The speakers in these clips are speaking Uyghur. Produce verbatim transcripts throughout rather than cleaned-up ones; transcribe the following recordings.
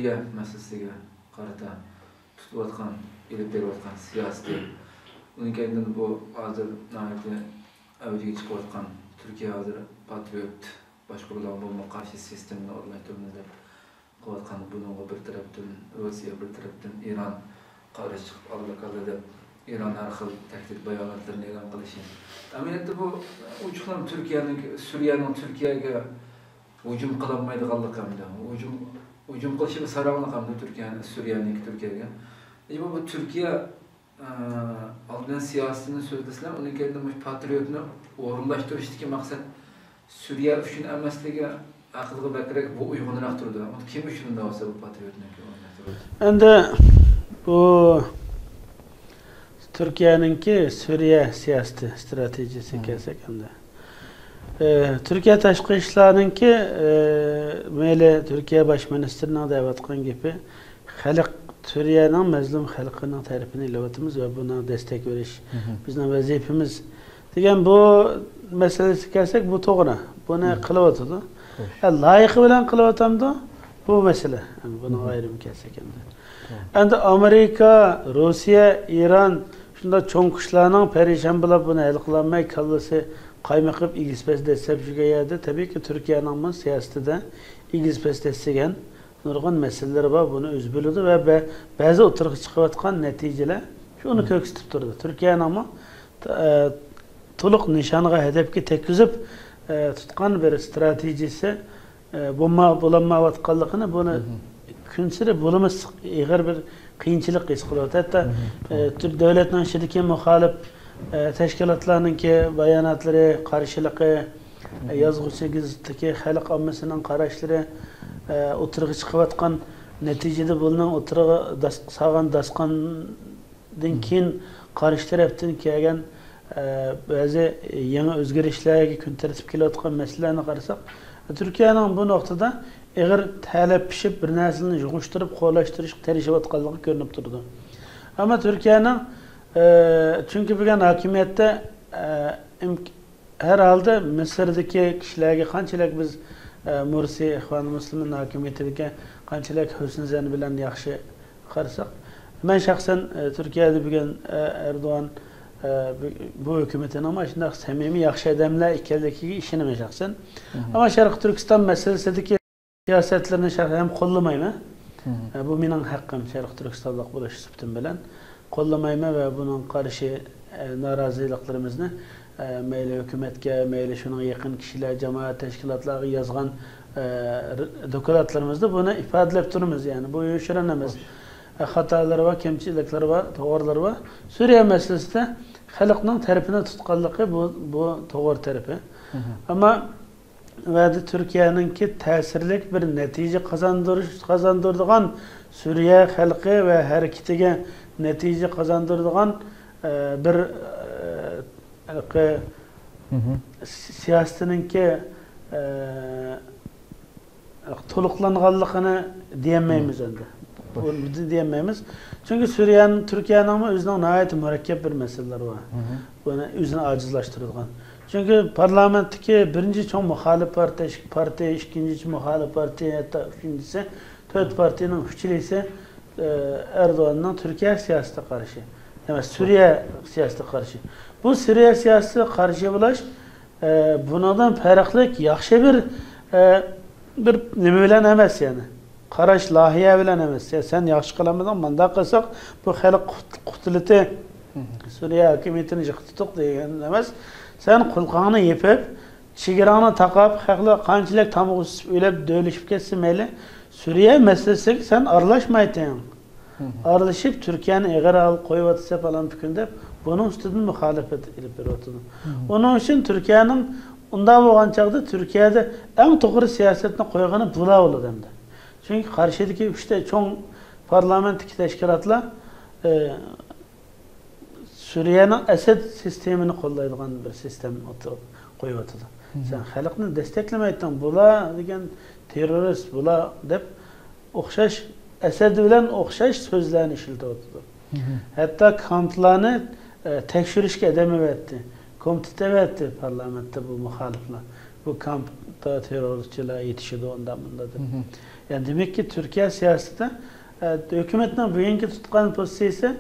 تۈركىيە مەسىلىسىگە قارىتا تۇتۇۋاتقان، ئېلىپ بېرىۋاتقان سىياسىتى، ئۇنىڭ كەينىدىن بۇ ھازىر ناھايىتى ئەۋجىگە چىقىۋاتقان، تۈركىيە ھازىر پاترىيوت باشقۇرۇلىدىغان بومبا قارشى سىستېمىنى ئورۇنلاشتۇرىمىز دەپ قىلىۋاتقان، بۇنىڭغا بىر تەرەپتىن روسىيە، بىر تەرەپتىن ئىران قارشى چىقىپ، ئاللىكاللا دەپ ئىران ھەر خىل تەھدىت باياناتلىرىنى ئېلان قىلىشى. ئەمەلىيەتتە بۇ ئوچۇقلىنىپ تۈركىيەنىڭ، سۈرىيەنىڭ تۈركىيەگە ھۇجۇم قىلالمايدىغانلىقى ھەمدە ھۇجۇم، ھۇجۇم قىلىشى بىر ساراڭلىق ھەمدە تۈركىيە، سۈرىيەنىڭكى تۈركىيەگە. ئەجەبا بۇ تۈركىيە، ئە، ئالدىن سىياسىتىنى سۆزلىسىلەر، ئۇنىڭ كەينىدىن مۇشۇ پاترىيوتنى ئورۇنلاشتۇرۇشتىكى مەقسەت سۈرىيە ئۈچۈن ئەمەسلىكى ئەقىلگە بەكرەك بۇ ئۇيغۇنراق تۇرىدۇ. ئۇ كىم ئۈچۈن ئۇنداق بولسا بۇ پاترىيوتنىڭكى ئورۇنلاشتۇرۇلىدۇ؟ ئەمدى بۇ تۈركىيەنىڭكى سۈرىيە سىياسىتى، ئىستراتېگىيىسىگە كەلسەك ئەمدى. ئى، تۈركىيە تاشقى ئىشلارنىڭكى، ئى، مەيلى تۈركىيە باش مىنىستىرىنىڭ دەۋاتقان گېپى، خەلق، سۈرىيەنىڭ مەزلۇم خەلقىنىڭ تەرىپىنى ئېلىۋاتىمىز ۋە بۇنىڭ دەستەك بېرىش بىزنىڭ ۋەزىپىمىز دېگەن بۇ مەسىلىسىگە كەلسەك، بۇ توغرا. بۇنى قىلىۋاتىدۇ. ئە، لايىقى بىلەن قىلىۋاتامدۇ؟ بۇ مەسىلە. ئەمدى بۇنىڭ ئايرىمى كەلسەك ئەمدى. ئەمدى ئامېرىكا، روسىيە، ئىران شۇنداق چوڭ كۈچلەرنىڭ پەرىشان بولۇپ، بۇنى ھەل قىلالماي، كاللىسى قايمىقىپ، ئېگىز-پەس دەسسەپ يۈرگەن يەردە، تەبىئىيكى، تۈركىيەنىڭمۇ سىياسىتىدە ئېگىز-پەس دەسسىگەن نۇرغۇن مەسىلىلىرى بار. بۇنى ئۆزى بىلىدۇ ۋە بە-، بەزى ئوتتۇرىغا چىقىۋاتقان نەتىجىلەر شۇنى كۆرسىتىپ تۇرىدۇ. تۈركىيەنىڭمۇ، ئە، تولۇق نىشانغا، ھەدەپكە تەگكۈزۈپ، ئە، تۇتقان بىر ئىستراتېگىيىسى، ئە، بولما-، بولالمايۋاتقانلىقىنى، بۇنى كۈنسېرى بولمىسا ئېغىر بىر قىيىنچىلىق ھېس قىلىۋاتىدۇ. ھەتتا، ئە، تۈر-، دۆلەتنىڭ ئىچىدىكى مۇخالىپ، ئە، تەشكىلاتلارنىڭكى باياناتلىرى، قارشىلىقى، ئە، يازغۇچى گېزىتتىكى خەلق ئاممىسىنىڭ قاراشلىرى، ئە، ئوتتۇرىغا چىقىۋاتقان نەتىجىدە بۇنىڭ ئوتتۇرىغا داس-، سالغان داستىخان دىن كېيىن قارشى تەرەپتىن كەلگەن، ئە، بەزى يېڭى ئۆزگىرىشلەرگە كۈن تەرتىپكە كېلىۋاتقان مەسىلىلەرنى قارىساق، تۈركىيەنىڭ بۇ نۇقتىدا ئېغىر تەلەپ پىشىپ، بىر نەرسىنى يىغىشتۇرۇپ، قولاشتۇرۇشقا تىرىشىۋاتقانلىقى كۆرۈنۈپ تۇرىدۇ. ئەمما تۈركىيەنىڭ، ئە، چۈنكى بۈگۈن ھاكىمىيەتتە، ئە، ئىمك-، ھەر ھالدا مىسىردىكى كىشىلەرگە قانچىلىك بىز، ئە، مۇرسى، ئىخۋان مۇسلىمىن ھاكىمىيىتىدىكى قانچىلىك ھۆسنى زەن بىلەن ياخشى قارىساق، مەن شەخسەن، ئە، تۈركىيەدە بۈگۈن، ئە، ئەردوغان، ئە، بۇ، بۇ ھۆكۈمىتىنىڭ مۇشۇنداق سەمىمىي، ياخشى ئادەملەر ئىكەنلىكىگە ئىشىنىمەن شەخسەن. ئەمما شەرقىي تۈركىستان مەسىلىسىدىكى سىياسەتلىرىنى شەخسەن ھەم قوللىمايمەن. ئە، بۇ مېنىڭ ھەققىم، شەرقىي تۈركىستانلىق بولۇش سۈپىتىم بىلەن قوللىمايمەن ۋە بۇنىڭغا قارشى، ئە، نارازىلىقلىرىمىزنى، ئە، مەيلى ھۆكۈمەتكە، مەيلى شۇنىڭغا يېقىن كىشىلەر، جامائەت تەشكىلاتلارغا يازغان، ئە، ر-، دوكلاتلىرىمىزدا بۇنى ئىپادىلەپ تۇرىمىز. يەنى بۇ يوشۇرۇن ئەمەس. ئە، خاتالىرى بار، كەمچىلىكلىرى بار، توغرىلىرى بار. سۈرىيە مەسىلىسىدە خەلقنىڭ تەرىپىنى تۇتقانلىقى بۇ، بۇ توغرا تەرىپى. ئەمما ۋەدە تۈركىيەنىڭكى تەسىرلىك بىر نەتىجە قازاندۇرۇش، قازاندۇرىدىغان، سۈرىيە خەلقى ۋە ھەرىكىتىگە نەتىجە قازاندۇرىدىغان، ئە، بىر، ئە، ھېلىقى سىياسىتىنىڭكى، ئە، تولۇقلانغانلىقىنى دېيەلمەيمىز ئەمدى. بۇنى دېيەلمەيمىز. چۈنكى سۈرىيەنىڭ، تۈركىيەنىڭمۇ ئۆزىنىڭ ناھايىتى مۇرەككەپ بىر مەسىلىلىرى بار. بۇنى ئۆزىنى ئاجىزلاشتۇرىدىغان. چۈنكى پارلامېنتتىكى بىرىنچى چوڭ مۇخالىپ پارتىيە، پارتىيە، ئىككىنچى مۇخالىپ پارتىيە، ھەتتا ئۈچىنچىسى، تۆت پارتىيىنىڭ ئۈچىلىسى، ئە، ئەردوغاننىڭ تۈركىيە سىياسىتىگە قارشى. ئەمەس، سۈرىيە سىياسىتىگە قارشى. بۇ سۈرىيە سىياسىتىگە قارشى بولۇش، ئە، بۇنىڭدىن پەرقلىق ياخشى بىر، ئە، بىر نېمە بىلەن ئەمەس، يەنى. قاراش لايىھە بىلەن ئەمەس. يا سەن ياخشى قىلالمىدىڭ، مۇنداق قىلساق، بۇ خەلق قۇت-، قۇتۇلىدۇ. سۈرىيە ھاكىمىيىتىنى يىقىتتۇق دېگەن ئەمەس. سەن قۇلىقىڭنى يېپىپ، چېگراڭنى تاقاپ، خەقلەر قانچىلىك تامغا ئۆسۈپ، ئۆلۈپ، دۆۋىلىشىپ كەتسە مەيلى، سۈرىيە مەسىلىسىگە سەن ئارىلاشمايتتىڭ. ئارىلىشىپ، تۈركىيەنى ئېغىر ھالغا قويۇۋاتىسەن پالان پۈكۈن دەپ، بۇنىڭ ئۈستىدىن مۇخالىپەت ئېلىپ بېرىۋاتىدۇ. ئۇنىڭ ئۈچۈن تۈركىيەنىڭ ئۇنداق بولغان چاغدا تۈركىيەدە ئەڭ توغرا سىياسەتنى قويغىنى بۇلا بولىدۇ ئەمدى. چۈنكى قارشىدىكى ئۈچتە چوڭ پارلامېنتتىكى تەشكىلاتلار، ئى، سۈرىيەنىڭ ئەسەد سىستېمىنى قوللايدىغان بىر سىستېما ئوتتۇرىغا قويۇۋاتىدۇ. سەن خەلقنى دەستەكلىمەيتتىڭ، بۇلار دېگەن تېررورىست، بۇلار دەپ ئوخشاش، ئەسەد بىلەن ئوخشاش سۆزلەرنى ئىشلىتىۋاتىدۇ. ھەتتا كانتلارنى، ئە، تەكشۈرۈشكە ئادەم ئەۋەتتى، كومىتېت ئەۋەتتى پارلامېنتتا بۇ مۇخالىپلار. بۇ كامپتا تېررورچىلار يېتىشىدۇ، ئۇنداق مۇنداق دەپ. يەنى دېمەككى، تۈركىيە سىياسىتىدە، ئە، ھۆكۈمەتنىڭ بۈگۈنكى تۇتقان پوزىتسىيىسى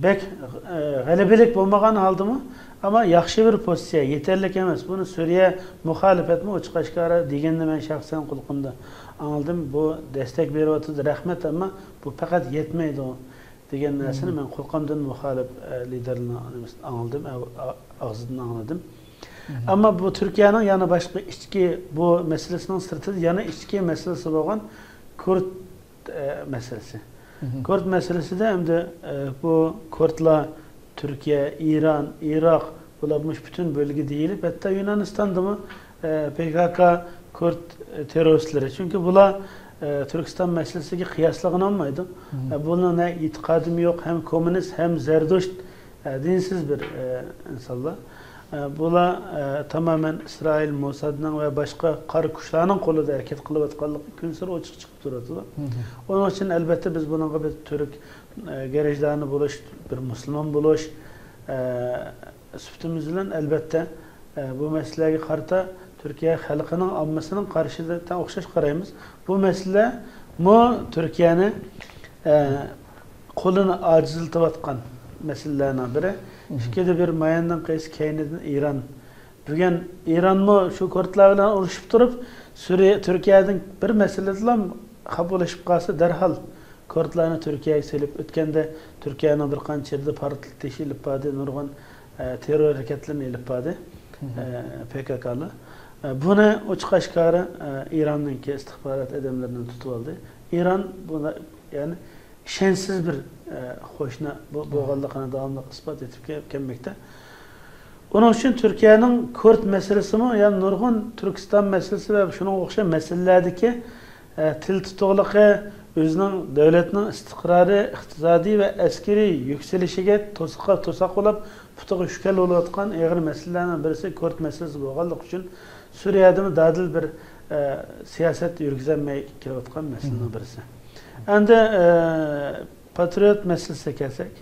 بەك، ئە، غەلىبىلىك بولمىغان ھالدىمۇ، ئەمما ياخشى بىر پوزىتسىيە، يېتەرلىك ئەمەس. بۇنى سۈرىيە مۇخالىپەتمۇ ئوچۇق ئاشكارا دېگەننى مەن شەخسەن قۇلىقىمدا ئاڭلىدىم. بۇ دەستەك بېرىۋاتىدۇ، رەھمەت، ئەمما بۇ پەقەت يەتمەيدۇ دېگەن نەرسىنى مەن قۇلىقىمدىن مۇخالىپ، ئە، لىدېرلارنىڭ ئاڭلىدىم، ئە، ئا-، ئاغزىدىن ئاڭلىدىم. ئەمما بۇ تۈركىيەنىڭ يەنە باشقا ئىچكى، بۇ مەسىلىسىنىڭ سىرتىدا يەنە ئىچكى مەسىلىسى بولغان كۇرد، ئە، مەسىلىسى. كۇرد مەسىلىسىدە ئەمدى، ئە، بۇ كۇردلار تۈركىيە، ئىران، ئىراق، بۇلار مۇشۇ پۈتۈن بۆلگە دېيىلىپ، ھەتتا يۇنانىستاندىمۇ، ئە، پې كې كې كۇرد، ئە، تېررورىستلىرى. چۈنكى بۇلار، ئە، تۈركىستان مەسىلىسىگە قىياسلىغىلى بولمايدۇ. ئە، بۇلارنىڭ ھەم ئېتىقادىمۇ يوق، ھەم كوممۇنىست، ھەم زەردۇشت، ئە، دىنسىز بىر، ئە، ئىنسانلار. ئە، بۇلار، ئە، تامامەن ئىسرائىل، موسادنىڭ ۋە باشقا قارا كۈچلەرنىڭ قولىدا ھەرىكەت قىلىۋاتقانلىقى كۈنسېرى ئوچۇق چىقىپ تۇرۇۋاتىدۇ. ئۇنىڭ ئۈچۈن ئەلبەتتە بىز بۇنىڭغا بىر تۈرك، ئە، گىرىژدانى بولۇش، بىر مۇسۇلمان بولۇش، ئە، سۈپىتىمىز بىلەن ئەلبەتتە، ئە، بۇ مەسىلىلەرگە قارىتا تۈركىيە خەلقىنىڭ، ئاممىسىنىڭ قارىشىدا تەڭ ئوخشاش قارايمىز. بۇ مەسىلىمۇ تۈركىيەنى، ئە، قولىنى ئاجىزلىتىۋاتقان مەسىلىلەرنىڭ بىرى. ئىككىدە بىر ماياننىڭ قېيسى كەينىدىن ئىران. بۈگۈن ئىرانمۇ شۇ كۇردلار بىلەن ئۇرۇشۇپ تۇرۇپ، سۈرىيە، تۈركىيەدىن بىر مەسىلىدىلا خاپىلىشىپ قالسا، دەرھال كۇردلارنى تۈركىيەگە سېلىپ، ئۆتكەندە تۈركىيەنىڭ بىر قانچە يېرىدە پارتلىتىش ئېلىپ باردى، نۇرغۇن، ئە، تېررور ھەرىكەتلىرىنى ئېلىپ باردى، ئە، پې كې كېلار. ئە، بۇنى ئوچۇق ئاشكارا، ئە، ئىراننىڭكى ئىستىخبارات ئادەملىرىنى تۇتۇۋالدى. ئىران بۇنى، يەنى، ئىشەنچسىز بىر، ئە، قوشنا بو-، بولغانلىقىنى داۋاملىق ئىسپات ئېتىپ كە-، كەلمەكتە. ئۇنىڭ ئۈچۈن تۈركىيەنىڭ كۇرد مەسىلىسىمۇ، يەنى نۇرغۇن تۈركىستان مەسىلىسى ۋە شۇنىڭغا ئوخشاش مەسىلىلەردىكى، ئە، تىل تۇتۇقلۇقى ئۆزىنىڭ دۆلەتنىڭ ئىستىقرارى، ئىقتىسادىي ۋە ئەسكىرىي يۈكسىلىشىگە توساق، توساق بولۇپ، پۇتىغا شۈكەل بولۇۋاتقان ئېغىر مەسىلىلەرنىڭ بىرسى كۇرد مەسىلىسى بولغانلىقى ئۈچۈن، سۈرىيەدىمۇ دادىل بىر، ئە، سىياسەت يۈرگۈزەلمەي كېلىۋاتقان مەسىلىنىڭ بىرسى. ئەمدى، ئە، پاترىيوت مەسىلىسىگە كەلسەك،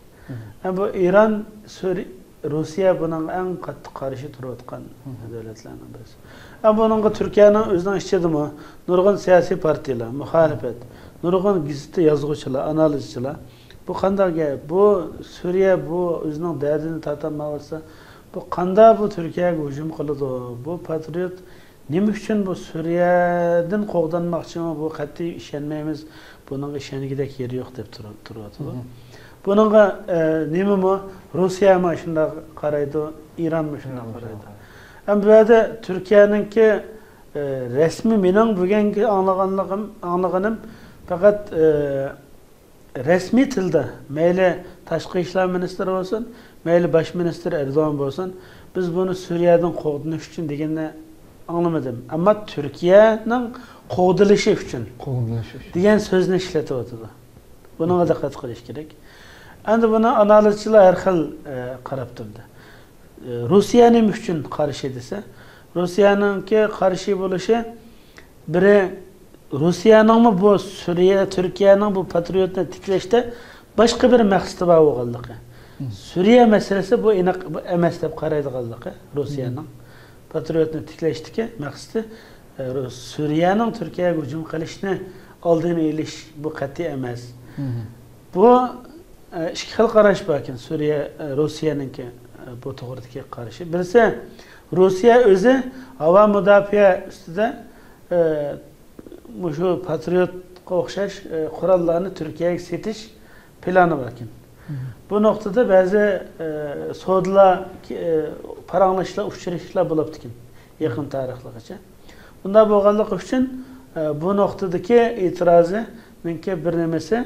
ئە، بۇ ئىران، سۈرى-، روسىيە بۇنىڭغا ئەڭ قاتتىق قارشى تۇرۇۋاتقان دۆلەتلەرنىڭ بىرسى. ئە، بۇنىڭغا تۈركىيەنىڭ ئۆزىنىڭ ئىچىدىمۇ نۇرغۇن سىياسىي پارتىيەلەر، مۇخالىپەت، نۇرغۇن گېزىتتە يازغۇچىلار، ئانالىزچىلار، بۇ قانداق گەپ؟ بۇ سۈرىيە، بۇ ئۆزىنىڭ دەردىنى تارتالمايۋاتسا، بۇ قانداق بۇ تۈركىيەگە ھۇجۇم قىلىدۇ؟ بۇ پاترىيوت نېمە ئۈچۈن بۇ سۈرىيەدىن قوغدانماقچىمۇ؟ بۇ قەتئىي ئىشەنمەيمىز. بۇنىڭغا ئىشەنگۈدەك يېرى يوق دەپ تۇرۇ-، تۇرۇۋاتىدۇ. بۇنىڭغا، ئە، نېمىمۇ، روسىيەمۇ شۇنداق قارايدۇ، ئىرانمۇ شۇنداق قارايدۇ. ئەمما بۇ يەردە تۈركىيەنىڭكى، ئە، رەسمىي مېنىڭ بۈگۈنكى ئاڭلىغانلىقىم، ئاڭلىغىنىم پەقەت، ئە، رەسمىي تىلدا، مەيلى تاشقى ئىشلار مىنىستىرى بولسۇن، مەيلى باش مىنىستىر ئەردوغان بولسۇن، بىز بۇنى سۈرىيەدىن قوغدىنىش ئۈچۈن دېگەننى ئاڭلىمىدىم. ئەمما تۈركىيەنىڭ قوغدىلىشى ئۈچۈن قوغدىلىشى ئۈچۈن. دېگەن سۆزنى ئىشلىتىۋاتىدۇ. بۇنىڭغا دىققەت قىلىش كېرەك. ئەمدى بۇنى ئانالىزچىلار ھەر خىل، ئە، قاراپ تۇردى. ئە، روسىيە نېمە ئۈچۈن قارشى دېسە، روسىيەنىڭكى قارشى بولۇشى بىرى، روسىيەنىڭمۇ بۇ سۈرىيە، تۈركىيەنىڭ بۇ پاترىيوتنى تىكلەشتە باشقا بىر مەقسىتى بار بولغانلىقى. سۈرىيە مەسىلىسى بۇ ئېنىق، بۇ ئەمەس دەپ قارايدىغانلىقى روسىيەنىڭ. پاترىيوتنى تىكلەشتىكى مەقسىتى، ئە، سۈرىيەنىڭ تۈركىيەگە ھۇجۇم قىلىشىنى ئالدىنى ئېلىش، بۇ قەتئىي ئەمەس. بۇ، ئە، ئىككى خىل قاراش باركەن، سۈرىيە، ئە، روسىيەنىڭكى، ئە، بۇ توغرىدىكى قارىشى. بىرسى، روسىيە ئۆزى ھاۋا مۇداپىئە ئۈستىدە، ئە، مۇشۇ پاترىيوتقا ئوخشاش، ئە، قوراللارنى تۈركىيەگە سېتىش پىلانى باركەن. بۇ نۇقتىدا بەزى، ئە، سودىلار، ئە، پاراڭلىشىشلار، ئۇچرىشىشلار بولۇپتىكەن يېقىن تارىخلىقىچە. بۇنداق بولغانلىقى ئۈچۈن، ئە، بۇ نۇقتىدىكى ئېتىرازىنىڭكى بىر نېمىسى،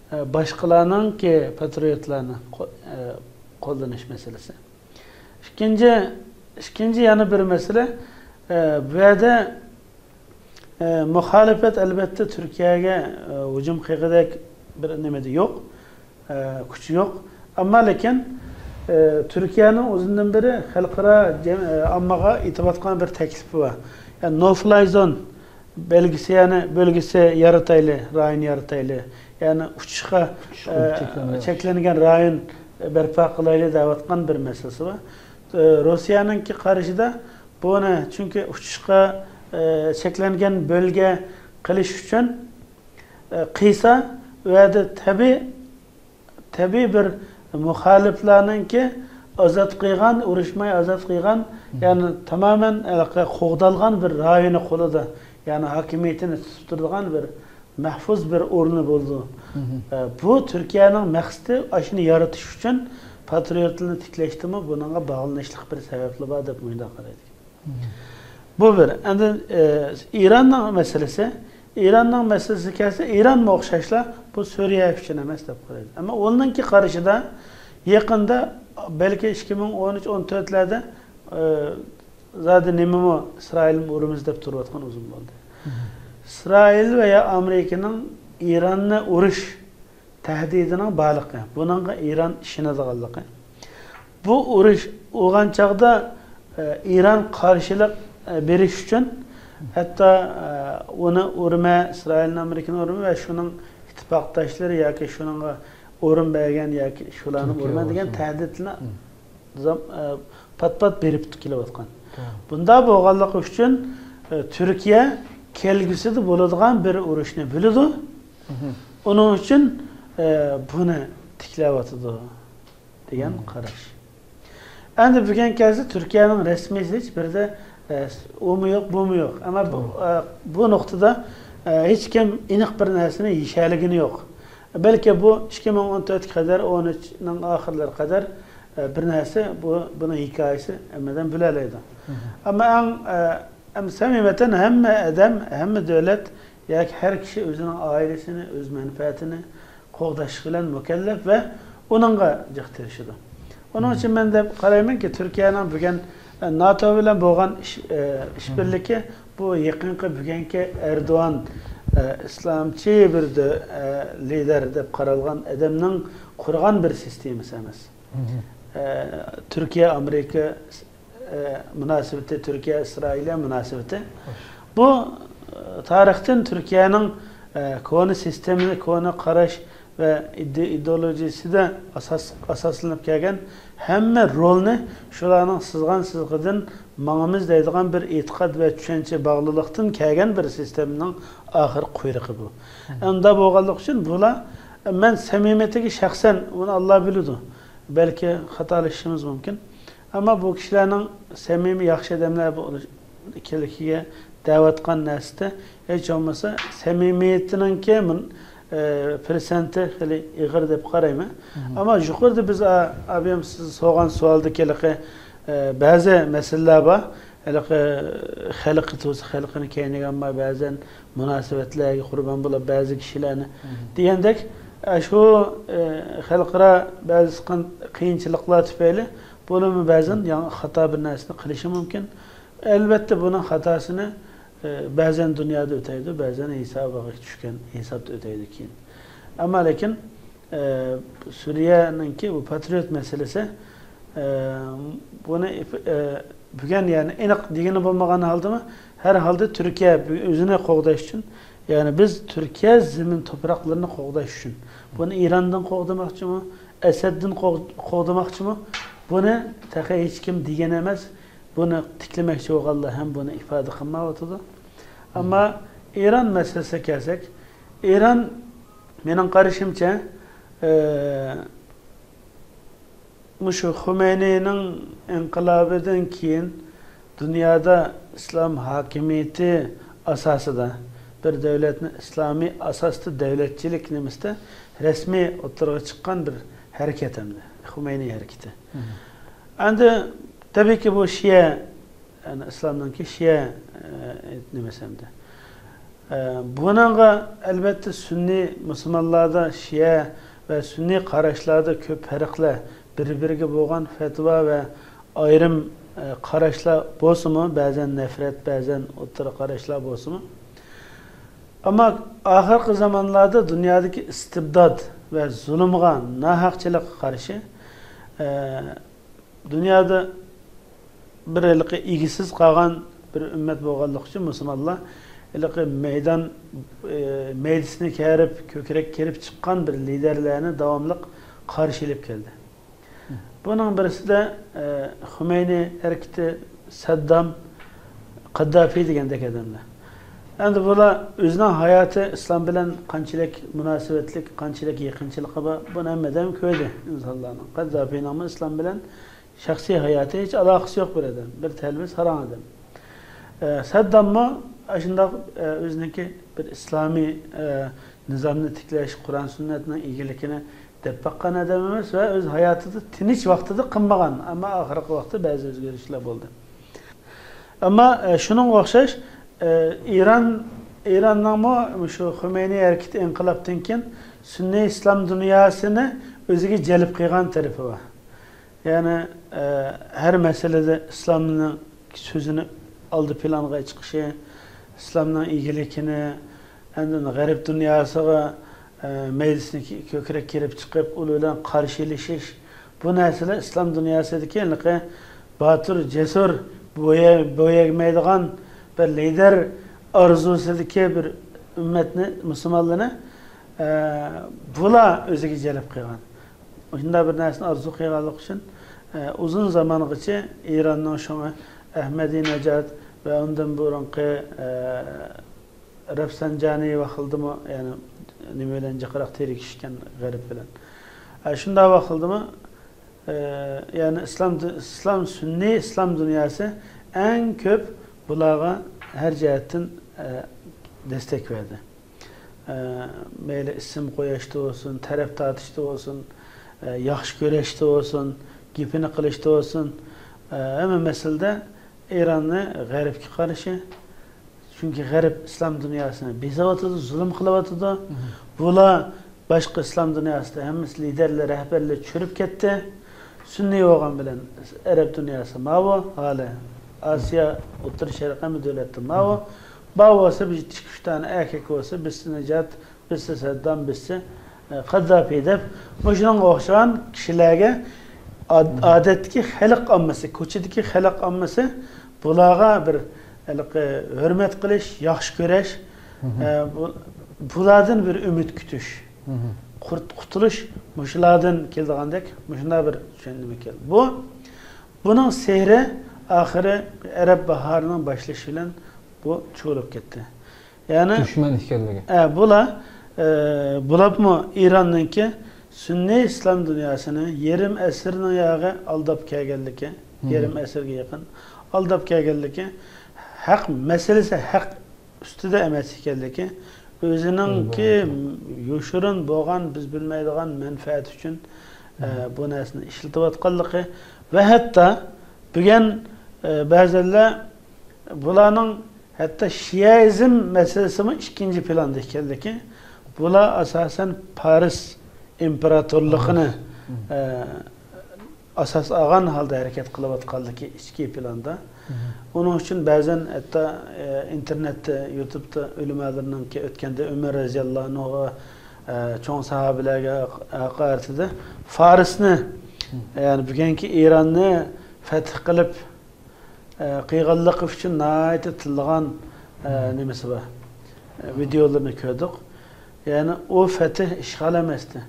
ئە، باشقىلارنىڭكى پاترىيوتلارنى قو-، ئە، قوللىنىش مەسىلىسى. ئىككىنچى، ئىككىنچى يەنە بىر مەسىلە، ئە، بۇ يەردە، ئە، مۇخالىپەت ئەلۋەتتە تۈركىيەگە، ئە، ھۇجۇم قىلغۇدەك بىر نېمىدە يوق، ئە، كۈچى يوق. ئەمما لېكىن، ئە، تۈركىيەنىڭ ئۇزۇندىن بېرى خەلقئارا جەم-، ئە، ئاممىغا ئېيتىۋاتقان بىر تەكلىپى بار. يەنى no fly zone بەلگىسى، يەنى بۆلگىسى يارىتايلى، رايون يارىتايلى. يەنى ئۇچۇشقا، ئۇچۇشقا ئە، چەكلەنگەن، چەكلەنگەن رايون بەرپا قىلايلى دەۋاتقان بىر مەسىلىسى بار. ئە، روسىيەنىڭكى قارىشىدا بۇنى چۈنكى ئۇچۇشقا، ئە، چەكلەنگەن بۆلگە قىلىش ئۈچۈن، ئە، قىلسا، ئۇ يەردە تەبىئىي، تەبىئىي بىر مۇخالىپلارنىڭكى ئازاد قىلغان، ئۇرۇشماي ئازاد قىلغان، يەنى تامامەن ھېلىقى قوغدالغان بىر رايونى قولىدا، يەنى ھاكىمىيىتىنى تۇتۇپ تۇرىدىغان بىر مەھفۇز بىر ئورنى بولىدۇ. ئە، بۇ تۈركىيەنىڭ مەقسىتى ئاشۇنى يارىتىش ئۈچۈن پاترىيوتلارنى تىكلەشتىمۇ بۇنىڭغا باغلىنىشلىق بىر سەۋەبلا بار دەپ مۇنداق قارايدىكەن. بۇ بىر. ئاندىن، ئە، ئىراننىڭ مەسىلىسى. ئىراننىڭ مەسىلىسىگە كەلسە، ئىرانمۇ ئوخشاشلا بۇ سۈرىيە ئۈچۈن ئەمەس دەپ قارايدۇ. ئەمما ئۇنىڭكى قارىشىدا يېقىندا، بەلكى ئىككى مىڭ ئون ئۈچ، ئون تۆتلەردە، ئە، زادى نېمىمۇ ئىسرائىلمۇ ئۇرىمىز دەپ تۇرۇۋاتقان ئۇزۇن بولدى. ئىسرائىل ۋە يا ئامېرىكىنىڭ ئىراننى ئۇرۇش تەھدىتىنىڭ بارلىقى، بۇنىڭغا ئىران ئىشىنىدىغانلىقى. بۇ ئۇرۇش بولغان چاغدا، ئە، ئىران قارشىلىق، ئە، بېرىش ئۈچۈن ھەتتا، ئە، ئۇنى ئۇرىمەن، ئىسرائىلنى، ئامېرىكىنى ئۇرىمەن ۋە شۇنىڭ ئىتتىپاقداشلىرى ياكى شۇنىڭغا ئورۇن بەرگەن ياكى شۇلارنى ئۇرىمەن دېگەن تەھدىتنى زام-، ئە، پات-پات بېرىپ كېلىۋاتقان. بۇنداق بولغانلىقى ئۈچۈن، ئە، تۈركىيە كەلگۈسىدە بولىدىغان بىر ئۇرۇشنى بىلىدۇ. ئۇنىڭ ئۈچۈن، ئە، بۇنى تىكلەۋاتىدۇ دېگەن قاراش. ئەمدى بۈگۈن كەلسە تۈركىيەنىڭ رەسمىيسى ھېچ بىرىدە، ئە، ئۇمۇ يوق، بۇمۇ يوق. ئەمما بۇ، ئە، بۇ نۇقتىدا، ئە، ھېچكىم ئېنىق بىر نەرسىنى يېشەلىگىنى يوق. بەلكى بۇ ئىككى مىڭ ئون تۆتكە قەدەر، ئون ئۈچنىڭ ئاخىرلىرى قەدەر، ئە، بىر نەرسە بۇ، بۇنىڭ ھېكايىسى ھەممىدىن بىلەلەيدۇ. ئەمما ئەڭ، ئە، ئەم، سەمىمەتەن ھەممە ئادەم، ھەممە دۆلەت ياكى ھەر كىشى ئۆزىنىڭ ئائىلىسىنى، ئۆز مەنپەئەتىنى قوغداش بىلەن مۇكەللەپ ۋە ئۇنىڭغا جىق تىرىشىدۇ. ئۇنىڭ ئۈچۈن مەن دەپ قارايمەنكى، تۈركىيەنىڭ بۈگۈن، ئە، ناتو بىلەن بولغان ئىش-، ئە، ئىشبىرلىكى بۇ يېقىنقى بۈگۈنكى ئەردوغان، ئە، ئىسلامچى بىر دۆ-، ئە، لىدەر دەپ قارالغان ئادەمنىڭ قۇرغان بىر سىستېمىسى ئەمەس. ئە، تۈركىيە ئامېرىكا، ئە، مۇناسىۋىتى، تۈركىيە ئىسرائىلىيە مۇناسىۋىتى. بۇ، ئە، تارىختىن تۈركىيەنىڭ، ئە، كونا سىستېمىسى، كونا قاراش ۋە ئىدې-، ئىدېئولوگىيىسىدە ئاساس-، ئاساسلىنىپ كەلگەن ھەممە رولنى شۇلارنىڭ سىزغان سىزىقىدىن ماڭىمىز دەيدىغان بىر ئېتىقاد ۋە چۈشەنچە باغلىقلىقتىن كەلگەن بىر سىستېمىنىڭ ئاخىرقى قۇيرۇقى بۇ. ئەمدى بولغانلىقى ئۈچۈن بۇلار، مەن سەمىمىيىتىگە شەخسەن، ئۇنى ئاللا بىلىدۇ. بەلكى خاتالىشىشىمىز مۇمكىن. ئەمما بۇ كىشىلەرنىڭ سەمىمىي، ياخشى ئادەملەر بولۇشىدىكىگە دەۋاتقان نەرسىدە، ھېچ بولمىسا سەمىمىيىتىنىڭكى مۇن-، ئە، پىرسەنتى خېلى ئېغىر دەپ قارايمەن. ئەمما يۇقىرىدا بىز، ئا-، ئابىم سىز سورىغان سوئالدىكى ھېلىقى، ئە، بەزى مەسىلىلەر بار. ھېلىقى خەلقى تۇرسا، خەلقىنى كەينىگە ئالماي، بەزەن مۇناسىۋەتلەرگە قۇربان بولۇپ، بەزى كىشىلەرنى دېگەندەك، ئە، شۇ، ئە، خەلقئارا بەزى قىن-، قىيىنچىلىقلار تۈپەيلى بۇنىمۇ بەزەن ياڭ-، خاتا بىر نەرسىنى قىلىشى مۇمكىن. ئەلۋەتتە، بۇنىڭ خاتاسىنى، ئە، بەزەن دۇنيادا ئۆتەيدۇ، بەزەن ھېسابىغا چۈشكەن ھېسابتا ئۆتەيدۇ كېيىن. ئەمما لېكىن، ئە، سۈرىيەنىڭكى بۇ پاترىيوت مەسىلىسى، ئە، بۇنى ئىپ-، ئە، بۈگۈن، يەنى، ئېنىق دېگىلى بولمىغان ھالدىمۇ، ھەر ھالدا تۈركىيە بۈگۈن ئۆزىنى قوغداش ئۈچۈن، يەنى بىز تۈركىيە زېمىن توپراقلىرىنى قوغداش ئۈچۈن، بۇنى ئىراندىن قوغدىماقچىمۇ، ئەسەدتىن قوغ-، قوغدىماقچىمۇ، بۇنى تېخى ھېچكىم دېگەن ئەمەس. بۇنى تىكلىمەكچى بولغانلار ھەم بۇنى ئىپادە قىلمايۋاتىدۇ. ئەمما ئىران مەسىلىسىگە كەلسەك، ئىران، مېنىڭ قارىشىمچە، ئە، مۇشۇ خۇمەينىنىڭ ئىنقىلابىدىن كېيىن دۇنيادا ئىسلام ھاكىمىيىتى ئاساسىدا بىر دۆلەتنى ئىسلامىي ئاساستا دۆلەتچىلىك نېمىسىدە رەسمىي ئوتتۇرىغا چىققان بىر ھەرىكەت ئەمدى، خۇمەينى ھەرىكىتى. ئەمدى تەبىئىيكى بۇ شىئە، يەنى ئىسلامنىڭكى شىئە، ئە، نېمىسى ئەمدى. ئە، بۇنىڭغا ئەلۋەتتە سۈننىي مۇسۇلمانلاردا شىئە ۋە سۈننىي قاراشلاردا كۆپ پەرقلەر، بىر-بىرىگە بولغان پەتىۋا ۋە ئايرىم، ئە، قاراشلار بولسىمۇ، بەزەن نەپرەت، بەزەن ئوتتۇرا قاراشلار بولسىمۇ، ئەمما ئاخىرقى زامانلاردا دۇنيادىكى ئىستىبداد ۋە زۇلۇمغا، ناھەقچىلىققا قارشى، ئە، دۇنيادا بىر ھېلىقى ئىگىسىز قالغان بىر ئۈممەت بولغانلىقى ئۈچۈن مۇسۇلمانلار ھېلىقى مەيدان، ئى، مەيدىسىنى كېرىپ، كۆكرەك كېرىپ چىققان بىر لىدەرلەرنى داۋاملىق قارشى ئېلىپ كەلدى. بۇنىڭ بىرسىدە، ئى، خۇمەينى ھەرىكىتى، سەددام، قەددافى دېگەندەك ئادەملەر. ئەمدى بۇلار ئۆزىنىڭ ھاياتى ئىسلام بىلەن قانچىلىك مۇناسىۋەتلىك، قانچىلىك يېقىنچىلىقى بار، بۇنى ھەممە ئادەم كۆردى ئىنسانلارنىڭ. قەددافىنىڭمۇ ئىسلام بىلەن شەخسىي ھاياتى ھېچ ئالاقىسى يوق بىر ئادەم، بىر تەلۋە ساراڭ ئادەم. ئە، سەدداممۇ ئاشۇنداق، ئە، ئۆزىنىڭكى بىر ئىسلامىي، ئە، نىزامنى تىكلەش، قۇرئان سۈننەتنىڭ ئىگىلىكىنى دەپ باققان ئادەم ئەمەس ۋە ئۆز ھاياتىدا تىنچ ۋاقتىدا قىلمىغان، ئەمما ئاخىرقى ۋاقىتتا بەزى ئۆزگىرىشلەر بولدى. ئەمما، ئە، شۇنىڭغا ئوخشاش، ئە، ئىران، ئىراننىڭمۇ شۇ خۇمەينى ھەرىكىتى ئىنقىلابتىن كېيىن سۈننىي ئىسلام دۇنياسىنى ئۆزىگە جەلپ قىلغان تەرىپى بار. يەنى، ئە، ھەر مەسىلىدە ئىسلامنىڭ سۆزىنى ئالدى پىلانغا چىقىشى، ئىسلامنىڭ ئىگىلىكىنى، ئاندىن غەرب دۇنياسىغا، ئە، مەيدىسىنى كۆ-، كۆكرەك كېرىپ چىقىپ، ئۇلار بىلەن قارشىلىشىش، بۇ نەرسىلەر ئىسلام دۇنياسىدىكى ھېلىقى باتۇر، جەسۇر، بويا-، بويىمايدىغان بىر لىدېر ئارزۇسىدىكى بىر ئۈممەتنى، مۇسۇلمانلارنى، ئە، بۇلار ئۆزىگە جەلپ قىلغان. شۇنداق بىر نەرسىنى ئارزۇ قىلغانلىقى ئۈچۈن، ئە، ئۇزۇن زامانغىچە ئىراننىڭ شۇڭا ئەھمەدىنەجاد ۋە ئۇندىن بۇرۇنقى، ئە، رەفسەنجانى ۋاقتىدىمۇ، يەنى نېمە بىلەن جىقراق تىركىشكەن غەرب بىلەن. ئە، شۇنداق ۋاقتىدىمۇ، ئە، يەنى ئىسلام، ئىسلام، سۈننىي ئىسلام دۇنياسى ئەڭ كۆپ بۇلارغا ھەر جەھەتتىن، ئە، دەستەك بەردى. ئە، مەيلى ئىسىم قويۇشتا بولسۇن، تەرەپ تارتىشتا بولسۇن، ئە، ياخشى كۆرۈشتە بولسۇن، گېپىنى قىلىشتا بولسۇن، ئە، ھەممە مەسىلىدە ئىراننى غەربكە قارشى. چۈنكى غەرب ئىسلام دۇنياسىنى بېسىۋاتىدۇ، زۇلۇم قىلىۋاتىدۇ. بۇلار باشقا ئىسلام دۇنياسىدا ھەممىسى لىدەرلەر، رەھبەرلەر چۈشۈرۈپ كەتتى. سۈننىي بولغان بىلەن ئەرەب دۇنياسى ماۋۇ ھالى. ئاسىيا، ئوتتۇرا شەرق ھەممە دۆلەتتە ماۋۇ. بار بولسا بىر ئىككى ئۈچ دانە ئەركەك بولسا، بىرسى نىجات، بىرسى سەددام، بىرسى، ئە، قەددافى دەپ، مۇشۇنىڭغا ئوخشىغان كىشىلەرگە ئاد-، ئادەتتىكى خەلق ئاممىسى، كوچىدىكى خەلق ئاممىسى بۇلارغا بىر ھېلىقى ھۆرمەت قىلىش، ياخشى كۆرۈش، ئە، بۇ-، بۇلاردىن بىر ئۈمىد كۈتۈش، قۇرت-، قۇتۇلۇش مۇشۇلاردىن كېلىدىغاندەك مۇشۇنداق بىر چۈشەنچە كەلدى. بۇ، بۇنىڭ سېھرى ئاخىرى ئەرەب باھارىنىڭ باشلىشى بىلەن بۇ چۇۋۇلۇپ كەتتى. يەنى دۈشمەن ئىكەنلىكى. ئە، بۇلار، ئە، بولۇپمۇ ئىراننىڭكى سۈننىي ئىسلام دۇنياسىنى يېرىم ئەسىرنىڭ ياغى ئالداپ كەلگەنلىكى، يېرىم ئەسىرگە يېقىن ئالداپ كەلگەنلىكى، ھەق مەسىلىسى ھەق ئۈستىدە ئەمەس ئىكەنلىكى، ئۆزىنىڭكى يوشۇرۇن بولغان، بىز بىلمەيدىغان مەنپەئەت ئۈچۈن، ئە، بۇ نەرسىنى ئىشلىتىۋاتقانلىقى ۋە ھەتتا بۈگۈن، ئە، بەزىلەر بۇلارنىڭ ھەتتا شىئىزم مەسىلىسىمۇ ئىككىنچى پىلاندا ئىكەنلىكى، بۇلار ئاساسەن پارس ئىمپېراتورلۇقىنى، ئە، ئاساس ئالغان ھالدا ھەرىكەت قىلىۋاتقانلىكى ئىچكى پىلاندا. ئۇنىڭ ئۈچۈن بەزەن ھەتتا، ئە، ئىنتېرنېتتا، يۇتۇبتا ئۆلىمالىرىنىڭكى ئۆتكەندە ئۆمەر رەزىياللاھۇ ئەنھۇغا، ئە، چوڭ ساھابىلەرگە ھاقارىتىدە فارسنى، يەنى بۈگۈنكى ئىراننى فەتھ قىلىپ، ئە، قىلغانلىقى ئۈچۈن ناھايىتى تىللىغان، ئە، نېمىسى بار، ئە، ۋىدېئولىرىنى كۆردۇق. يەنى ئۇ فەتھ ئىشغال ئەمەستى.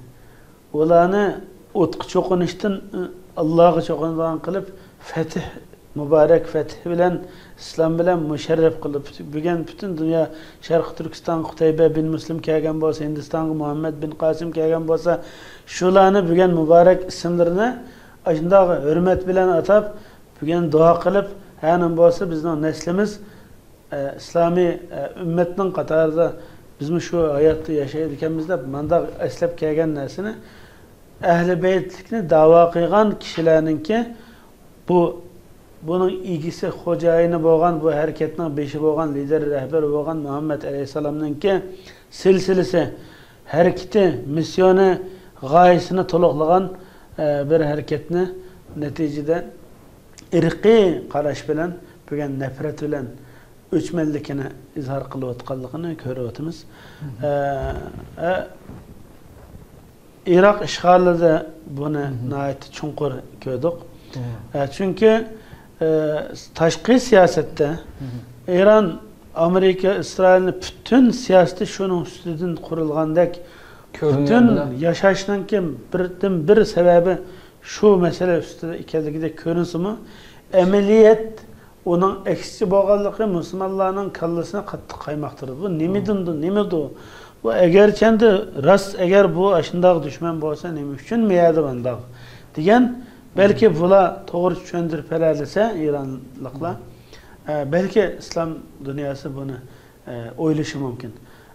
ئۇلارنى ئوتقا چوقۇنۇشتىن، ئاللاغا چوقۇنىدىغان قىلىپ، فەتھ، مۇبارەك فەتھ بىلەن، ئىسلام بىلەن مۇشەررەپ قىلدى. بۈگۈن پۈتۈن دۇنيا، شەرقىي تۈركىستانغا قۇتەيبە بىن مۇسلىم كەلگەن بولسا، ھىندىستانغا مۇھەممەد بىن قاسىم كەلگەن بولسا، شۇلارنى بۈگۈن مۇبارەك ئىسىملىرىنى ئاشۇنداق ھۆرمەت بىلەن ئاتاپ، بۈگۈن دۇئا قىلىپ، ھە، نېمە بولسا بىزنىڭ نەسلىمىز، ئە، ئىسلامىي، ئە، ئۈممەتنىڭ قاتارىدا بىزمۇ شۇ ھاياتتا ياشايدىكەنمىز دەپ مانداق ئەسلەپ كەلگەن نەرسىنى ئەھلى بەيتلىكنى داۋا قىلغان كىشىلەرنىڭكى بۇ، بۇنىڭ ئىگىسى، خوجايىنى بولغان، بۇ ھەرىكەتنىڭ بېشى بولغان، لىدېر، رەھبىرى بولغان مۇھەممەد ئەلەيھىسسالامنىڭكى سىلسىلىسى، ھەرىكىتى، مىسسىيونى، غايىسىنى تولۇقلىغان، ئە، بىر ھەرىكەتنى نەتىجىدە ئىرقىي قاراش بىلەن، بۈگۈن نەپرەت بىلەن ئۆچمەنلىكىنى ئىزھار قىلىۋاتقانلىقىنى كۆرۈۋاتىمىز. ئە، ئە، ئىراق ئىشغالىدا بۇنى ناھايىتى چوڭقۇر كۆردۇق. ئە، چۈنكى، ئە، تاشقى سىياسەتتە ئىران، ئامېرىكا، ئىسرائىلنى پۈتۈن سىياسىتى شۇنىڭ ئۈستىدىن قۇرۇلغاندەك، پۈتۈن ياشاشنىڭكى بىردىنبىر سەۋەبى شۇ مەسىلە ئۈستىدە ئىكەنلىكىدەك كۆرۈنسىمۇ، ئەمەلىيەت ئۇنىڭ ئەكسىچە بولغانلىقى مۇسۇلمانلارنىڭ كاللىسىنى قاتتىق قايماقتۇرىدۇ. بۇ نېمىدىندۇ، نېمىدۇ؟ بۇ ئەگەرچەندە راست، ئەگەر بۇ ئاشۇنداق دۈشمەن بولسا، نېمە ئۈچۈن مېيەدە مانداق؟ دېگەن، بەلكى بۇلار توغرا چۈشەندۈرۈپ بېرەلىسە، ئىرانلىقلار، ئە، بەلكى ئىسلام دۇنياسى بۇنى، ئە، ئويلىشى مۇمكىن.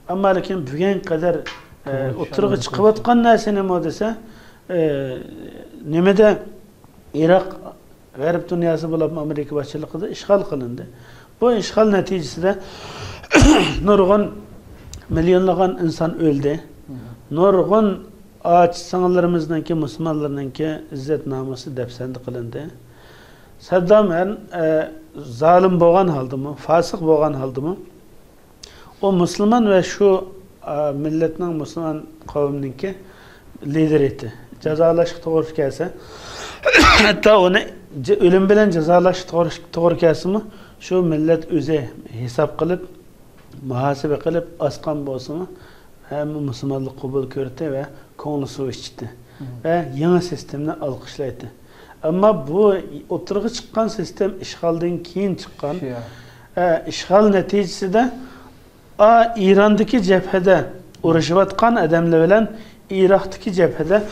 ئەمما لېكىن بۈگۈنگە قەدەر، ئە، توغرا ئوتتۇرىغا چۈشەندۈرۈپ چىقىۋاتقان نەرسە نېمە دېسە، ئە، نېمىدە ئىراق غەرب دۇنياسى بولۇپمۇ ئامېرىكا باشچىلىقىدا ئىشغال قىلىندى. بۇ ئىشغال نەتىجىسىدە نۇرغۇن مىليونلىغان ئىنسان ئۆلدى. نۇرغۇن ئاچا سىڭىللىرىمىزنىڭكى، مۇسۇلمانلارنىڭكى ئىززەت نامۇسى دەپسەندە قىلىندى. سەددام ھەر، ئە، زالىم بولغان ھالدىمۇ، فاسىق بولغان ھالدىمۇ، ئۇ مۇسۇلمان ۋە شۇ، ئا، مىللەتنىڭ، مۇسۇلمان قەۋمنىڭكى لىدېرى ئىدى. جازالاشقا توغرا كەلسە، ھەتتا ئۇنى ج-، ئۆلۈم بىلەن جازالاشقا توغرا، توغرا كەلسىمۇ، شۇ مىللەت ئۆزى ھېساب قىلىپ، مۇھاسىبە قىلىپ، ئاسقان بولسىمۇ، ھەممە مۇسۇلمانلار قوبۇل كۆردى ۋە كۆڭلى سۇ ئىچتى. ۋە يېڭى سىستېمىنى ئالقىشلايتتى. ئەمما بۇ ئوتتۇرىغا چىققان سىستېم ئىشغالدىن كېيىن چىققان. شىئە. ئە، ئىشغال نەتىجىسىدە، ئا، ئىراندىكى جەبھىدە ئۇرۇشۇۋاتقان ئادەملەر بىلەن ئىراقتىكى جەبھىدە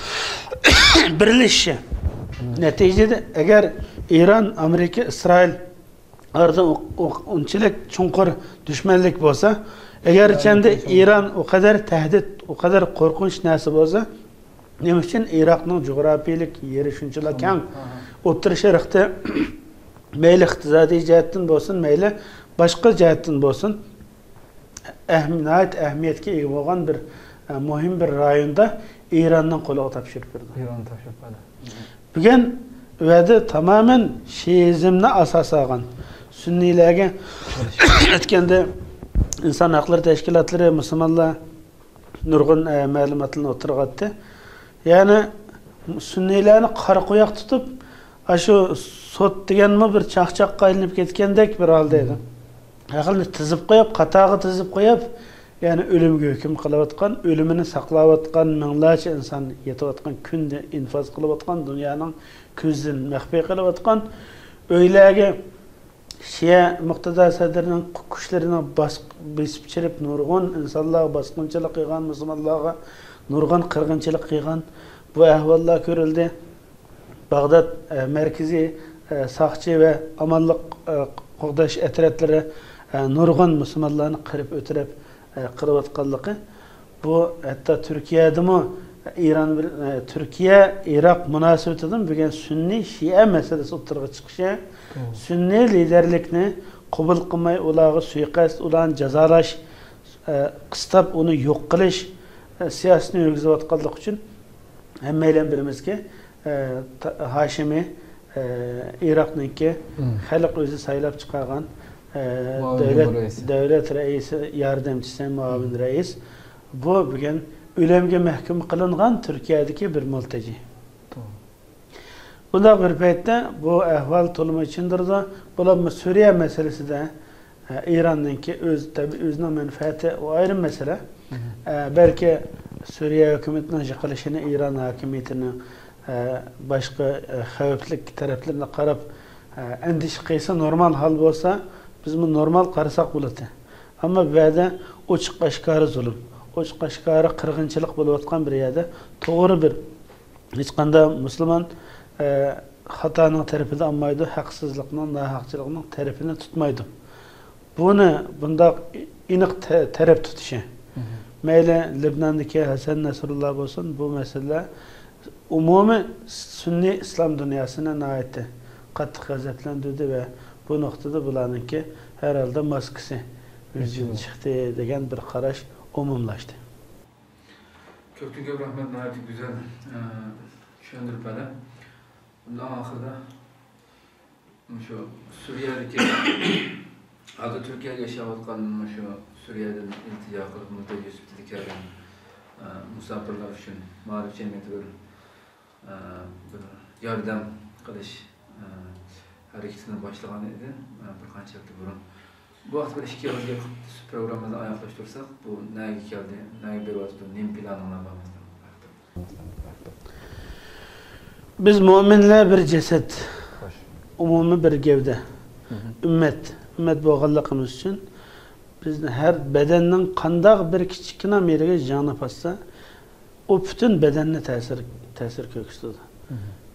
بىرلىشىشى. نەتىجىدە، ئەگەر ئىران، ئامېرىكا، ئىسرائىل ئارىدا ئۇ-، ئۇ-، ئۇنچىلىك چوڭقۇر دۈشمەنلىك بولسا، ئەگەر چەندە ئىران ئۇ قەدەر تەھدىت، ئۇ قەدەر قورقۇنچ نەرسە بولسا، نېمە ئۈچۈن ئىراقنىڭ جۇغراپىيىلىك يېرى شۇنچىلا كەڭ؟ ئوتتۇرا شەرقتە مەيلى ئىقتىسادىي جەھەتتىن بولسۇن، مەيلى باشقا جەھەتتىن بولسۇن، ئەھمى-، ناھايىتى ئەھمىيەتكە ئىگە بولغان بىر، ئە، مۇھىم بىر رايوندا ئىراننىڭ قولىغا تاپشۇرۇپ بېرىدۇ. ئىرانغا تاپشۇرۇپ بەردى. بۈگۈن ۋەدە تامامەن شىئىزمنى ئاساس ئالغان. سۈننىيلەرگە ئېيتقاندا، ئىنسان ھەقلىرى تەشكىلاتلىرى، مۇسۇلمانلار نۇرغۇن، ئە، مەلۇماتلارنى ئوتتۇرىغا ئاتتى. يەنى سۈننىيلەرنى قارا قوياق تۇتۇپ، ئاشۇ سوت دېگەنمۇ بىر چاقچاققا ئايلىنىپ كەتكەندەك بىر ھالدا ئىدى. ھەر خىلنى تىزىپ قويۇپ، قاتارغا تىزىپ قويۇپ، يەنى ئۆلۈمگە ھۆكۈم قىلىۋاتقان، ئۆلۈمىنى ساقلاۋاتقان، مىڭلارچە ئىنسان يېتىۋاتقان، كۈندە ئىنفاز قىلىۋاتقان، دۇنيانىڭ كۆزىدىن مەخپىي قىلىۋاتقان، ئۆيلەرگە شىئە مۇقتىدا سەدرىنىڭ كۈچلىرىنى باس-، بېسىپ چىرىپ، نۇرغۇن ئىنسانلارغا باسقۇنچىلىق قىلغان، مۇسۇلمانلارغا نۇرغۇن قىرغىنچىلىق قىلغان بۇ ئەھۋاللار كۆرۈلدى. باغداد، ئە، مەركىزىي، ئە، ساقچى ۋە ئامانلىق، ئە، قوغداش ئەترەتلىرى، ئە، نۇرغۇن مۇسۇلمانلارنى قىرىپ ئۆلتۈرۈپ، ئە، قىلىۋاتقانلىقى، بۇ ھەتتا تۈركىيەدىمۇ ئىران بىر، ئە، تۈركىيە ئىراق مۇناسىۋىتىدىمۇ بۈگۈن سۈننىي شىئە مەسىلىسى ئوتتۇرىغا چىقىشى، سۈننىي لىدەرلىكنى قوبۇل قىلماي، ئۇلارغا سۇيىقەست، ئۇلارنى جازالاش، ئە، قىستاپ ئۇنى يوق قىلىش، ئە، سىياسىتىنى يۈرگۈزۈۋاتقانلىقى ئۈچۈن ھەممەيلەن بىلىمىزكى، ئە، تا-، ھاشىمى، ئە، ئىراقنىڭكى خەلق ئۆزى سايلاپ چىقارغان، ئە، مۇئاۋىن دۆلەت، رەئىسى. دۆلەت رەئىسى ياردەمچىسى، مۇئاۋىن رەئىس. بۇ بۈگۈن ئۆلۈمگە مەھكۇم قىلىنغان تۈركىيەدىكى بىر مۇلتەجى. توغرا. بۇنداق بىر پەيتتە بۇ ئەھۋال تولىمۇ ئېچىندۇرىدۇ. بولۇپمۇ سۈرىيە مەسىلىسىدە، ئە، ئىراننىڭكى ئۆز، تەبىئىي ئۆزىنىڭ مەنپەئەتى، ئۇ ئايرىم مەسىلە. ئە، بەلكى سۈرىيە ھۆكۈمىتىنىڭ يىقىلىشىنى ئىران ھاكىمىيىتىنىڭ، ئە، باشقا، ئە، خەۋپلىك تەرەپلىرىنى قاراپ، ئە، ئەندىشە قىلسا، نورمال ھال بولسا، بىزمۇ نورمال قارىساق بولاتتى. ئەمما بۇ يەردە ئوچۇق ئاشكارا زۇلۇم، ئوچۇق ئاشكارا قىرغىنچىلىق بولۇۋاتقان بىر يەردە توغرا بىر ھېچقانداق مۇسۇلمان، ئە، خاتانىڭ تەرىپىنى ئالمايدۇ، ھەقسىزلىقنىڭ، ناھەقچىلىقنىڭ تەرىپىنى تۇتمايدۇ. بۇنى بۇنداق ئېنىق تە-، تەرەپ تۇتۇشى. مەيلى لىبناندىكى ھەسەن نەسرۇللا بولسۇن، بۇ مەسىلىلەر ئومۇمىي سۈننىي ئىسلام دۇنياسىنى ناھايىتى قاتتىق غەزەپلەندۈردى ۋە بۇ نۇقتىدا بۇلارنىڭكى ھەر ھالدا ماسكىسى يۈزىدىن چىقتى دېگەن بىر قاراش ئومۇملاشتى. كۆپتىن كۆپ رەھمەت، ناھايىتى گۈزەل، ئە، چۈشەندۈرۈپ بەردى. ئۇنىڭ ئاخىرىدا مۇشۇ سۈرىيەدىكى، ھازىر تۈركىيەدە ياشاۋاتقان، مۇشۇ سۈرىيەدىن ئىلتىجا قىلىپ مۇلتەجى سۈپىتىدە كەلگەن، ئە، مۇساپىرلار ئۈچۈن مائارىپ جەمئىيىتى بىر، ئە، بىر ياردەم قىلىش، ئە، ھەرىكىتىنى باشلىغان ئىدى، ئە، بىر قانچە ھەپتە بۇرۇن. بۇ ھەقتە بىر ئىككى ياق پروگراممىنى ئاياغلاشتۇرساق، بۇ نەگە كەلدى، نەگە بېرىۋاتىدۇ، نېمە پىلانىڭلار بار مەسىلەن؟ بىز مۆمىنلەر بىر جەسەت، ئومۇمىي بىر گەۋدە. ئۈممەت، ئۈممەت بولغانلىقىمىز ئۈچۈن بىزنى ھەر بەدەننىڭ قانداق بىر كىچىككىنە يېرىگە زىيان پاتسا، ئۇ پۈتۈن بەدەننى تەسىر، تەسىر كۆرسىتىدۇ.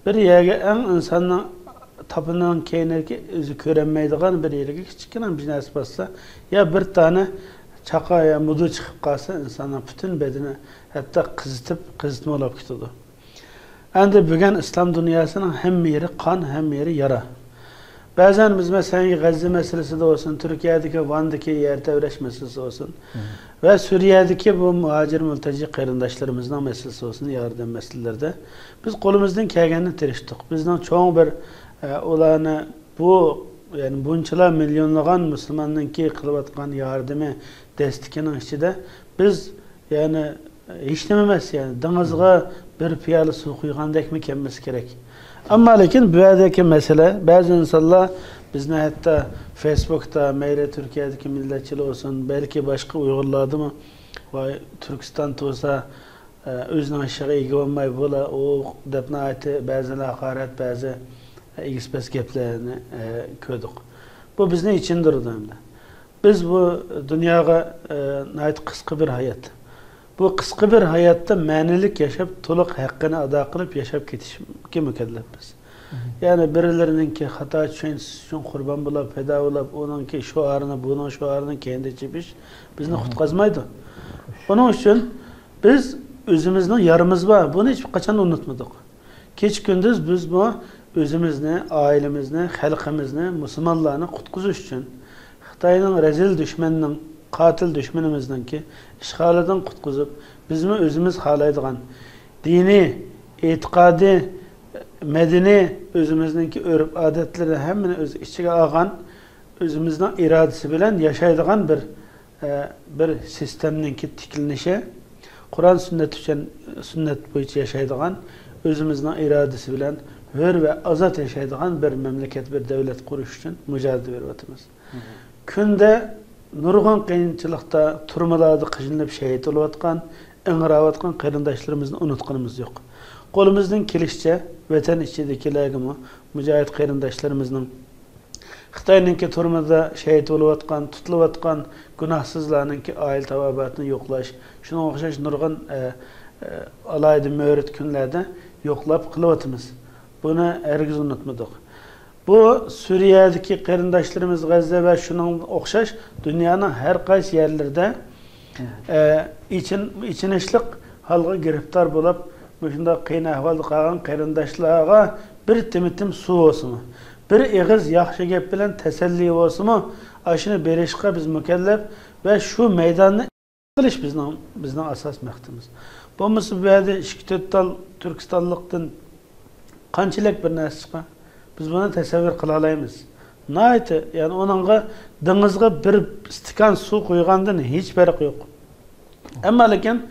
بىر يەرگە ئەڭ ئىنساننىڭ تاپىنىنىڭ كەينىدىكى ئۆزى كۆرەلمەيدىغان بىر يېرىگە كىچىككىنە بىر نەرسە پاتسا، يا بىر دانە چاقا يا مۇدۇ چىقىپ قالسا، ئىنساننىڭ پۈتۈن بەدىنى ھەتتا قىزىتىپ، قىزىتما بولاپ كېتىدۇ. ئەمدى بۈگۈن ئىسلام دۇنياسىنىڭ ھەممە يېرى قان، ھەممە يېرى يارا. بەزەن بىز مەسىلەن غەززە مەسىلىسىدە بولسۇن، تۈركىيەدىكى ۋاندىكى يەر تەۋرەش مەسىلىسى بولسۇن ۋە سۈرىيەدىكى بۇ مۇھاجىر مۇلتەجى قېرىنداشلىرىمىزنىڭ مەسىلىسى بولسۇن، ياردەم مەسىلىلىرىدە بىز قولىمىزدىن كەلگەننى تىرىشتۇق. بىزنىڭ چوڭ بىر، ئە، ئۇلارنى بۇ، يەنى بۇنچىلا مىليونلىغان مۇسۇلماننىڭكى قىلىۋاتقان ياردىمى دەستىكىنىڭ ئىچىدە بىز يەنى ھېچنېمە ئەمەس، يەنى دېڭىزغا بىر پىيالە سۇ قۇيغاندەكمۇ كەلمىسە كېرەك. ئەمما لېكىن بۇ يەردىكى مەسىلە، بەزى ئىنسانلار بىزنى ھەتتا فېيسبۇكتا، مەيلى تۈركىيەدىكى مىللەتچىلەر بولسۇن، بەلكى باشقا ئۇيغۇرلاردىمۇ، ۋاي، تۈركىستان تۇرسا، ئە، ئۆزىنىڭ ئىشىغا ئىگە بولماي بولا، ئۇ دەپ ناھايىتى بەزىلەر ھاقارەت، بەزى ئېگىز-پەس گەپلەرنى، ئە، كۆردۇق. بۇ بىزنى ئېچىندۇرىدۇ ئەمدى. بىز بۇ دۇنياغا، ئە، ناھايىتى قىسقا بىر ھايات. بۇ قىسقا بىر ھاياتتا مەنىلىك ياشاپ، تولۇق ھەققىنى ئادا قىلىپ ياشاپ كېتىشكە مۇكەللەپمىز. يەنى بىرلىرىنىڭكى خاتا چۈشەنچىسى ئۈچۈن قۇربان بولاپ، پىدا بولاپ، ئۇنىڭكى شوئارىنى، بۇنىڭ شوئارىنى كەينىدە چېپىش بىزنى قۇتقازمايدۇ. ئۇنىڭ ئۈچۈن بىز ئۆزىمىزنىڭ يارىمىز بار. بۇنى ھېچ قاچان ئۇنتۇمىدۇق. كېچە-كۈندۈز بىز بۇ ئۆزىمىزنى، ئائىلىمىزنى، خەلقىمىزنى، مۇسۇلمانلارنى قۇتقۇزۇش ئۈچۈن خىتاينىڭ رەزىل دۈشمىنىنىڭ، قاتىل دۈشمىنىمىزنىڭكى ئىشغالىدىن قۇتقۇزۇپ، بىزمۇ ئۆزىمىز خالايدىغان دىنىي، ئېتىقادىي، مەدەنىي، ئۆزىمىزنىڭكى ئۆرپ-ئادەتلىرىنى ھەممىنى ئۆز ئىچىگە ئالغان، ئۆزىمىزنىڭ ئىرادىسى بىلەن ياشايدىغان بىر، ئە، بىر سىستېمىنىڭكى تىكلىنىشى، قۇرئان سۈننەت ئۈچۈن، سۈننەت بويىچە ياشايدىغان، ئۆزىمىزنىڭ ئىرادىسى بىلەن ھۆر ۋە ئازاد ياشايدىغان بىر مەملىكەت، بىر دۆلەت قۇرۇش ئۈچۈن مۇجادىلە بېرىۋاتىمىز. كۈندە نۇرغۇن قىيىنچىلىقتا، تۈرمىلەردە قىينىلىپ شېھىت بولۇۋاتقان، ئىڭراۋاتقان قېرىنداشلىرىمىزنى ئۇنتقىنىمىز يوق. قولىمىزدىن كېلىشىچە ۋەتەن ئىچىدىكىلەرگىمۇ مۇجاھىد قېرىنداشلىرىمىزنىڭ خىتاينىڭكى تۈرمىدە شېھىت بولۇۋاتقان، تۇتۇلۇۋاتقان گۇناھسىزلارنىڭكى ئائىلە تاۋابىئاتىنى يوقلاش، شۇنىڭغا ئوخشاش نۇرغۇن، ئە، ئە، ئالاھىدە مۆھۈرلۈك كۈنلەردە يوقلاپ قىلىۋاتىمىز. بۇنى ھەرگىز ئۇنتۇمىدۇق. بۇ سۈرىيەدىكى قېرىنداشلىرىمىز غەززە ۋە شۇنىڭغا ئوخشاش دۇنيانىڭ ھەر قايسى يەرلىرىدە، ئە، ئېچىن-، ئېچىنىشلىق ھالغا گىرىپتار بولۇپ، مۇشۇنداق قىيىن ئەھۋالدا قالغان قېرىنداشلارغا بىر تېمىتىم سۇ بولسىمۇ، بىر ئېغىز ياخشى گەپ بىلەن تەسەللى بولسىمۇ، ئاشۇنى بېرىشقا بىز مۇكەللەپ ۋە شۇ مەيداننى قىلىش بىزنىڭ، بىزنىڭ ئاساس مەقسىتىمىز. بولمىسا بۇ يەردە ئىككى تۆت تال تۈركىستانلىقتىن قانچىلىك بىر نەرسە چىقار؟ بىز بۇنى تەسەۋۋۇر قىلالايمىز. ناھايىتى، يەنى ئۇنىڭغا دېڭىزغا بىر ئىستاكان سۇ قۇيغاندىن ھېچ پەرقى يوق. ئەمما لېكىن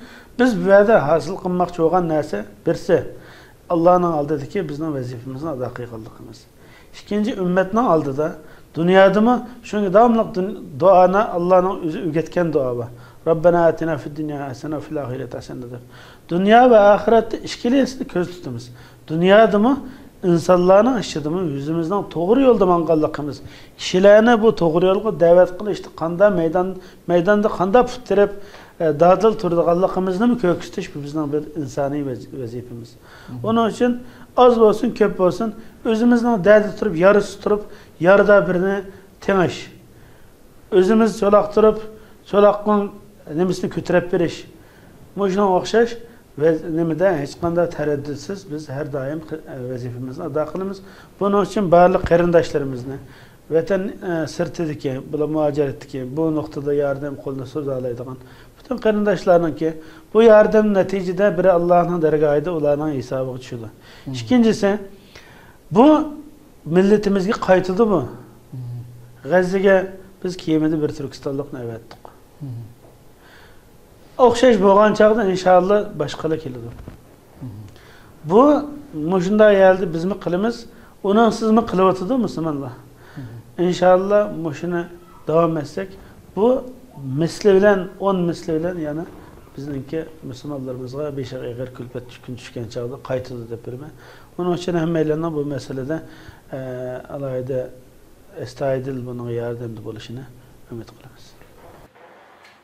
بىز بۇ يەردە ھاسىل قىلماقچى بولغان نەرسە بىرسى، ئاللانىڭ ئالدىدىكى بىزنىڭ ۋەزىپىمىزنى ئادا قىلغانلىقىمىز. ئىككىنچى، ئۈممەتنىڭ ئالدىدا، دۇنيادىمۇ، شۇنىڭ داۋاملىق دۇن-، دۇئانى ئاللانىڭ ئۆزى ئۆگەتكەن دۇئا بار. رەببەنا ئاتىنا فىد دۇنيا ھەسەنە ۋە فىل ئاخىرەتى ھەسەنە دەپ. دۇنيا ۋە ئاخىرەتتە ئىككىلىسىنى كۆزدە تۇتىمىز. دۇنيادىمۇ، ئىنسانلارنىڭ ئىچىدىمۇ ئۆزىمىزنىڭ توغرا يولدا ماڭغانلىقىمىز، كىشىلەرنى بۇ توغرا يولغا دەۋەت قىلىشتا قاندا مەيدان، مەيداندا قاندا پۇت تىرەپ، ئە، دادىل تۇرىدىغانلىقىمىزنىمۇ كۆرسىتىش بۇ بىزنىڭ بىر ئىنسانىي ۋەز-، ۋەزىپىمىز. ئۇنىڭ ئۈچۈن ئاز بولسۇن، كۆپ بولسۇن، ئۆزىمىزنىڭ دەردى تۇرۇپ، يارىسى تۇرۇپ، يارىدار بىرنى تېڭىش. ئۆزىمىز چولاق تۇرۇپ، چولاقنىڭ نېمىسىنى كۆتۈرۈپ بېرىش. مۇشۇنىڭغا ئوخشاش ۋە نېمىدە ھېچقانداق تەرەددۇتسىز بىز ھەر دائىم قى-، ۋەزىپىمىزنى ئادا قىلىمىز. بۇنىڭ ئۈچۈن بارلىق قېرىنداشلىرىمىزنى، ۋەتەن، ئە، سىرتىدىكى، بۇلار مۇھاجىرەتتىكى، بۇ نۇقتىدا ياردەم قولىنى سوزالايدىغان پۈتۈن قېرىنداشلارنىڭكى بۇ ياردەم نەتىجىدە بىرى ئاللانىڭ دەرگاھىدا ئۇلارنىڭ ھېسابىغا چۈشىدۇ. ئىككىنچىسى، بۇ مىللىتىمىزگە قايتىدۇ بۇ. غەززىگە بىز كېمىدە بىر تۈركىستانلىقنى ئەۋەتتۇق. ئوخشاش بولغان چاغدا ئىنشاللا باشقىلار كېلىدۇ. بۇ مۇشۇنداق يەردە بىزمۇ قىلىمىز، ئۇنىڭسىزمۇ قىلىۋاتىدۇ مۇسۇلمانلار. ئىنشاللا مۇشۇنى داۋام ئەتسەك، بۇ مىسلى بىلەن، ئون مىسلى بىلەن يەنە بىزنىڭكى مۇسۇلمانلىرىمىزغا بېشىغا ئېغىر كۈلپەت چۈشكۈن چۈشكەن چاغدا قايتىدۇ دەپ بېرىمەن. ئۇنىڭ ئۈچۈن ھەممەيلەننىڭ بۇ مەسىلىدە، ئە، ئالاھىدە ئەستايىدىل بۇنىڭغا ياردەمدە بولۇشىنى ئۈمىد قىلىمىز.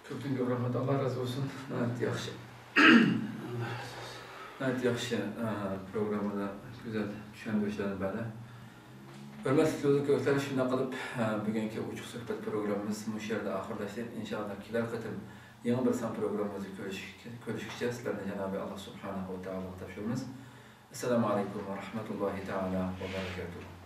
كۆپتىن كۆپ رەھمەت، ئاللا رازى بولسۇن. ناھايىتى ياخشى. ناھايىتى ياخشى ئە، پروگراممىدا گۈزەل چۈشەندۈرۈشلەرنى بەردى. ھۆرمەتلىك تېلېۋىزور كۆرگۈچىلەر، شۇنداق قىلىپ ئە، بۈگۈنكى ئوچۇق سۆھبەت پروگراممىمىز مۇشۇ يەردە ئاخىرلاشتى. ئىنشائاللا كېلەر قېتىم يېڭى بىر سان پروگراممىمىزدا كۆرۈش-، كۆرۈشكىچە سىلەرنى جانابى ئاللا سۇبھانەھۇ ۋە تائالاغا تاپشۇرىمىز. ئەسسالامۇ ئەلەيكۇم ۋە رەھمەتۇللاھى تائالا ۋە بەرىكاتۇھۇ.